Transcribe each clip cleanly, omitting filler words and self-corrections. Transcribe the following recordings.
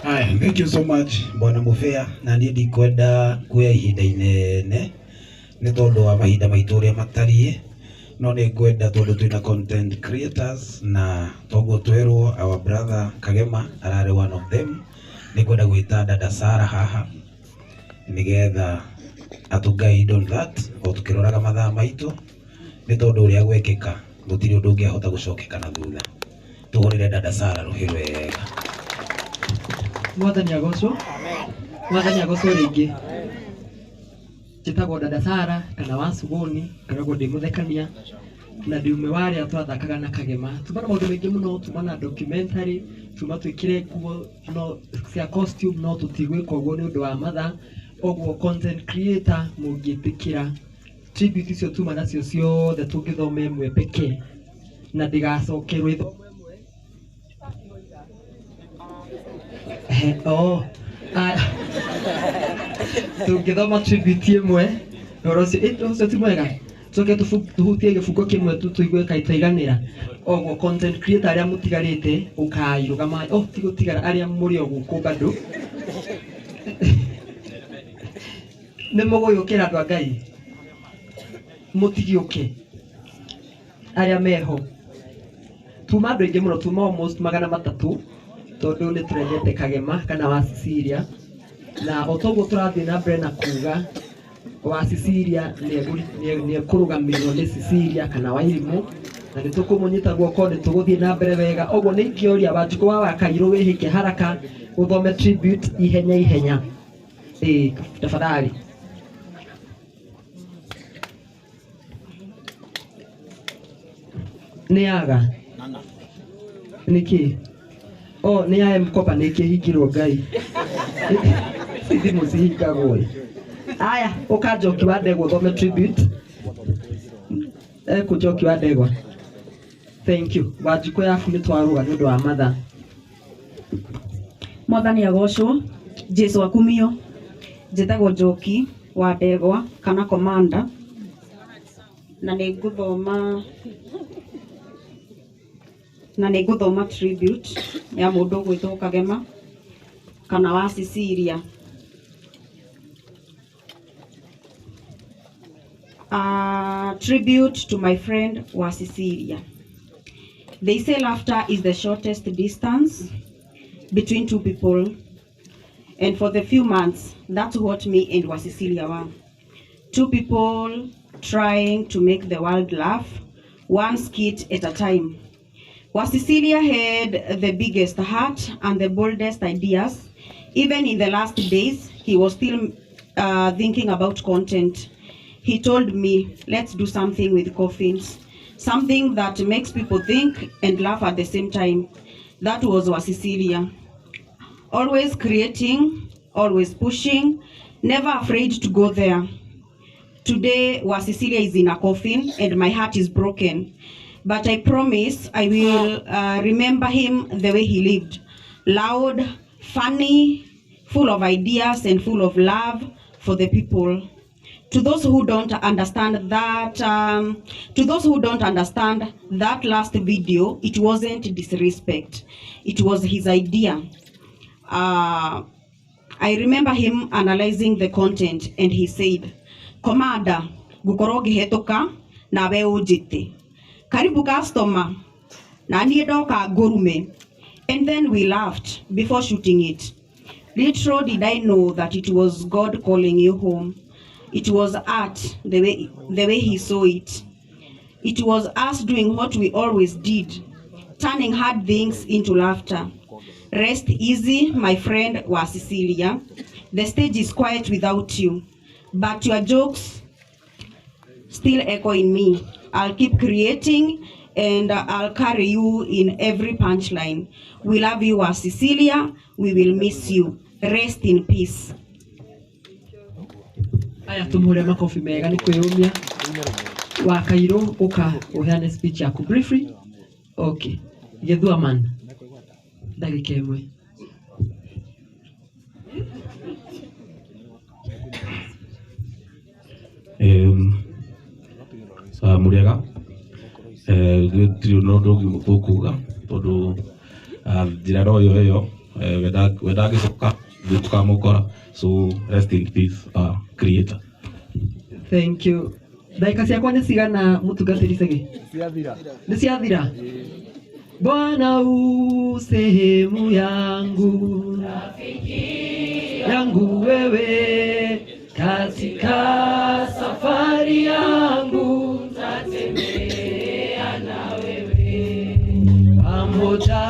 Haya, thank you so much Bwana Mubea, na niĩ ndikwenda kuoya ihinda inene nĩ tondũ wa mahinda maitũ ũrĩa matariĩ, no nĩ ngwenda tondũ twĩna content creators na toguo twerwo our brother Kagema ararĩ one of them, nĩ ngwenda gwĩta dada Sara haha nĩgetha atũ guide on that o tũkĩroraga mathaa maitũ, nĩ tondũ ũrĩa gwekĩka gũtirĩ ũndũ ũngĩahota gũcokeka na thutha. Tũhũrĩre dada Sara rũhĩ wega. Mwathani agocwo. Mwathani agocwo rĩngĩ. Njĩtagwo dada Sara kana wa Suguni, ngoragwo ndĩ mũthekania na ndĩ ũmwe wa arĩa twathakaga na Kagema. Tuma na maũndũ maingĩ mũno, tuma na documentary, tuma twĩkĩre nguo no cia costume, no tũtigwĩka ũguo nĩ ũndũ wa mathaa. Ũguo content creator mũngĩtĩkĩra tribute icio tuma nacio ciothe tũngĩthoma ĩmwe pekee na ndĩgacokerwo ĩthomwo ĩmwe. Oh. Tũngĩthoma tribute ĩmwe ũhoro ũcio, ũcio ti mwega, tũcoke tũhutie gĩbungo kĩmwe tu tũigue kaĩ twaiganĩra. Ũguo content creator arĩa mũtigarĩte ũkai rũgamai, oh ti gũtigara, arĩa mũrĩ o gũkũ bado nĩ mũgũgĩũkĩra andũ a Ngai, mũtigĩũke arĩa meho. Tuma andũ aingĩ mũno, tuma almost 300, tondũ nĩ tũrendete Kagema kana wa Cecilia, na o toguo tũrathiĩ na mbere na kuga wa Cecilia nĩ ekũrũgamĩrĩrwo nĩ Cecilia kana wa Irimũ, na nĩ tũkũmũnyita guoko, nĩ tũgũthiĩ na mbere wega. Ũguo nĩ ingĩũria Wanjikũ wa Wakairũ wĩhĩke haraka ũthome tribute ihenya ihenya. Tafadhali. Nĩ aga? Nĩkĩ? Oh, nĩ ya M-Kopa nĩ ĩkĩhingirwo Ngai. Thimũ cihingagwo. Aya, ũka Njoki wa Ndegwa ũthome tribute. Kũ Njoki wa Ndegwa. Thank you. Wanjikũ yaku nĩ twarũga nĩ ũndũ wa mathaa. Mwathani agocwo, Jesu akumio. Njĩtagwo Njoki wa Ndegwa kana Commander, na nĩ ngũthoma, na nĩ ngũthoma tribute ya mũndũ ũgwĩtwo Kagema kana wa Cecilia. Tribute to my friend wa Cecilia. They say laughter is the shortest distance between two people, and for the few months, that's what me and wa Cecilia were. Two people trying to make the world laugh, one skit at a time. Wa Cecilia had the biggest heart and the boldest ideas. Even in the last days, he was still thinking about content. He told me, let's do something with coffins, something that makes people think and laugh at the same time. That was wa Cecilia. Always creating, always pushing, never afraid to go there. Today, wa Cecilia is in a coffin and my heart is broken. But I promise I will remember him the way he lived. Loud, funny, full of ideas and full of love for the people. To those who don't understand that, that last video, it wasn't disrespect. It was his idea. I remember him analyzing the content and he said, Commander, gukorwo ngĩhetũka nawe ũnjĩte. Karibu customer, na niĩ ndoka ngũrume. And then we laughed before shooting it. Little did I know that it was God calling you home. It was art, the way he saw it. It was us doing what we always did, turning hard things into laughter. Rest easy, my friend wa Cecilia. The stage is quiet without you, but your jokes still echo in me. I'll keep creating and I'll carry you in every punchline. We love you, wa Cecilia. We will miss you. Rest in peace. Aya, tumuhure makofi mega ni kwiyumia. Wa Kairũ, ũka ũheane speech yaku briefly. Okay. Gĩthua man. Ndagĩka ĩmwe. Mũrĩega. Gũtirĩ na ũndũ ũngĩ tũkuga tondũ njĩra no ĩyo ĩyo. Wendangĩcoka tũkamũkora. So rest in peace, creator. Thank you. Ndagĩka ciakwa nĩ cigana mũtungatĩri Cege? Nĩ ciathira. Bwana u sehemu yangu, yangu wewe, katika safari yangu natembea na wewe, pamoja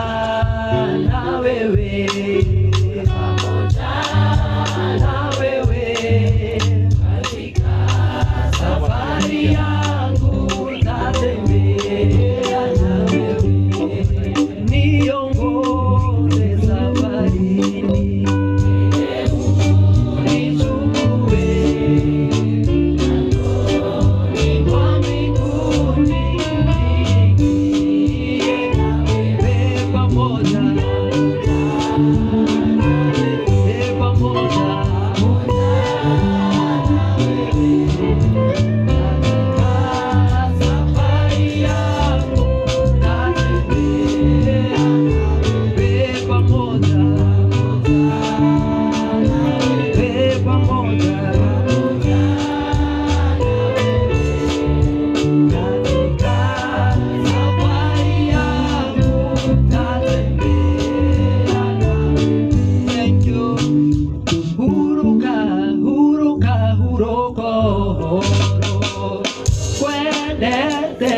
na wewe, pamoja na wewe, katika safari yangu natembea na wewe, niongoze safarini, unichukue kwa mbinguni, niingie na wewe pamoja, pamoja safari yangu natembea wewe pamoja, wewe pamoja, katika safari yangu natembea nawe. Thank you. Huruka, huruka, huroko, kwendete,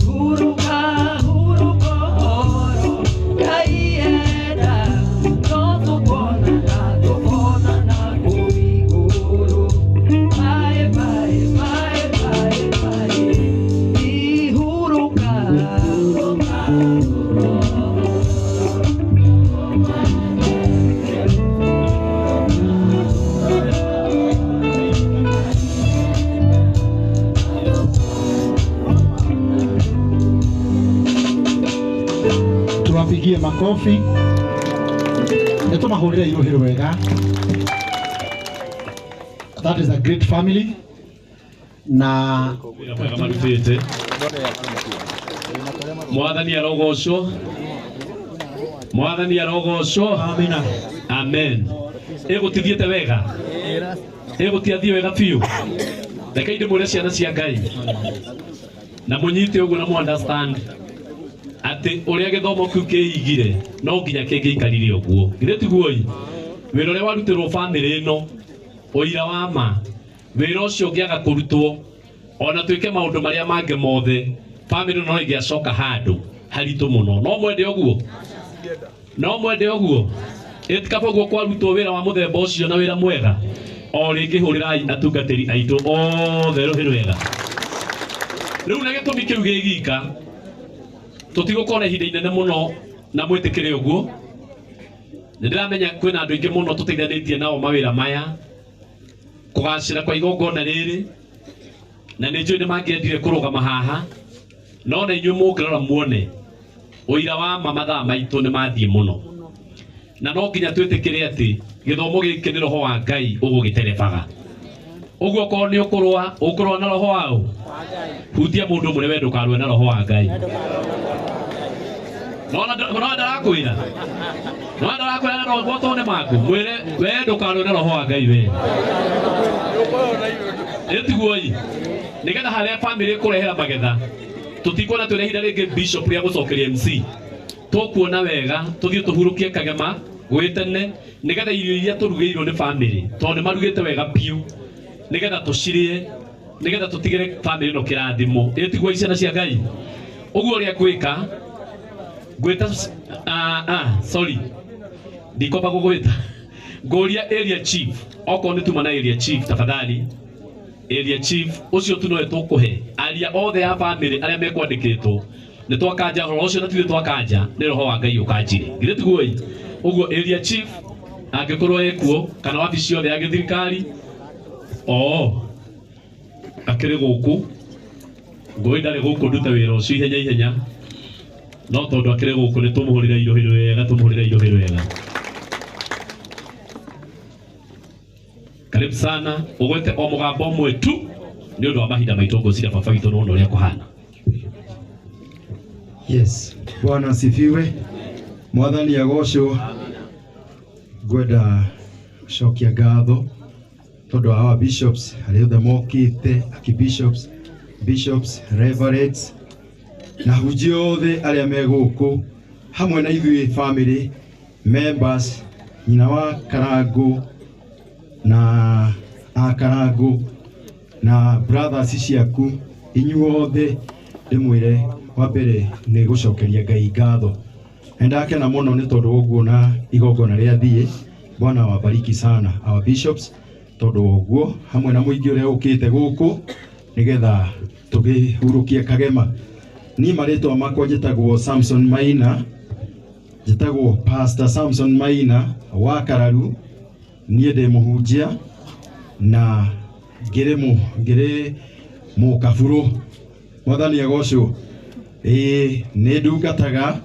huruka, huruko, kaienda, no tukonana, tukonana kũu igũrũ. Bye, bye, bye, bye, bye. Ihuruka, Tuwapigie makofi nä tå mahå rä re iruhä wega. That is a great family na wĩra mwega marutĩte. Mwathani arogocwo, mwathani arogocwo. Amina. Amen. Ĩgũtithiĩte wega, ĩgũtiathiĩ wega biũ. Reke ndĩmwĩre ciana cia Ngai na mũnyite ũguo na mu understand atĩ ũrĩa gĩthomo kĩu kĩigire no nginya kĩngĩikarire ũguo. Githĩ tiguo-ĩ? Wĩra ũrĩa warutĩrwo bamĩrĩ ĩno, ũira wa ma, wĩra ũcio ũngĩaga kũrutwo ona twĩke maũndũ marĩa mangĩ mothe, bamĩrĩ ĩno no ĩngĩacoka handũ haritũ mũno. No mwende ũguo? No mwende ũguo? Ĩtikaba ũguo kwarutwo wĩra wa mũthemba ũcio na wĩra mwega. O rĩngĩ hũrĩrai atungatĩri aitũ othe rũhĩ rwega. Rĩu na gĩtũmi kĩu gĩ gika, tũtigũkorwo na ihinda inene mũno na mwĩtĩkĩre ũguo. Nĩ ndĩramenya kwĩna andũ aingĩ mũno tũteithanĩtie nao mawĩra maya kũgacĩra kwa igongona rĩrĩ, na nĩ njũĩ nĩ mangĩendire kũrũgama haha, no na inyuĩ mũngĩrora muone ũira wa ma mathaa maitũ nĩ mathiĩ mũno, na no nginya twĩtĩkĩre atĩ gĩthomo gĩkĩ nĩ roho wa Ngai ũgũgĩterebaga. Ũguo okorwo nĩ ũkũrũa, ũkũrũa na roho wa ũ? Hutia mũndũ ũmwe we ndũkarũe na roho wa Ngai. Nona ndarakwĩra, nona ndarakwĩra na roho nĩ maku, mwĩre we ndũkarũe na roho wa Ngai we. Ĩtiguo-ĩ, nĩgetha harĩa bamĩrĩ ĩkũrehera magetha, tũtikuona twĩna ihinda rĩngĩ bishop rĩa gũcokeria MC. Tũkuona wega tũthiĩ tũhurũkie kagema gwĩ tene, nĩgetha irio iria tũrugĩirwo nĩ bamĩrĩ, tondũ nĩ marugĩte wega biũ, nĩgetha tũcirĩe, nĩgetha tũtigĩre bamĩrĩ ĩno kĩrathimo. Ĩtiguo ciana cia Ngai. Ũguo ũrĩa ngwĩka, ngwĩta sorry, ndikwamba gũgwĩta, ngũria area chief, okorwo nĩ tuma na area chief tafadhali. Area chief ũcio tu nowe tũkũhe aria othe a bamĩrĩ arĩa mekwandĩkĩtwo. Nĩ twakanja ũhoro ũcio na tithuĩ twakanja, nĩ roho wa Ngai ũkanjire. Githĩ tiguo-ĩ? Ũguo area chief angĩkorwo ekuo kana wabici yothe ya gĩthirikari, akĩrĩ gũkũ, ngũĩ ndarĩ gũkũ ndute wĩra ũcio ihenya ihenya, no tondũ akĩrĩ gũkũ nĩ tũmũhũrĩre iruhĩ rwega, tũmũhũrĩre iruhĩ rwega. Karibu sana, ũgwete o mũgambo ũmwe tu nĩ ũndũ wa mahinda maitũ, ngwĩciria baba witũ nĩwona ũrĩa kũhana. Yes, Bwana asifiwe. Mwathani agocwo. Ngwenda gũcokia ngatho tondũ wa our bishops arĩa othe mokĩte, archbishops, bishops, reverends na hunjia othe arĩa me gũkũ hamwe na ithuĩ family members, nyina wa Karangũ na a Karangũ na brothers ciaku, inyuothe ndĩmwĩre wa mbere nĩ gũcokeria Ngai ngatho. Nĩ ndakena mũno nĩ tondũ wa ũguo na igongona rĩa thiĩ. Bwana wabariki sana our bishops tondũ wa ũguo hamwe na mũingĩ ũrĩa ũkĩte gũkũ nĩgetha tũkĩhurũkie Kagema. Niĩ marĩtwa makwa njĩtagwo Samson Maina, njĩtagwo Pastor Samson Maina wa Kararu. Niĩ ndĩ mũhunjia na ngĩrĩ mũkaburũ. Mwathani agocwo. Ĩĩ nĩ ndungataga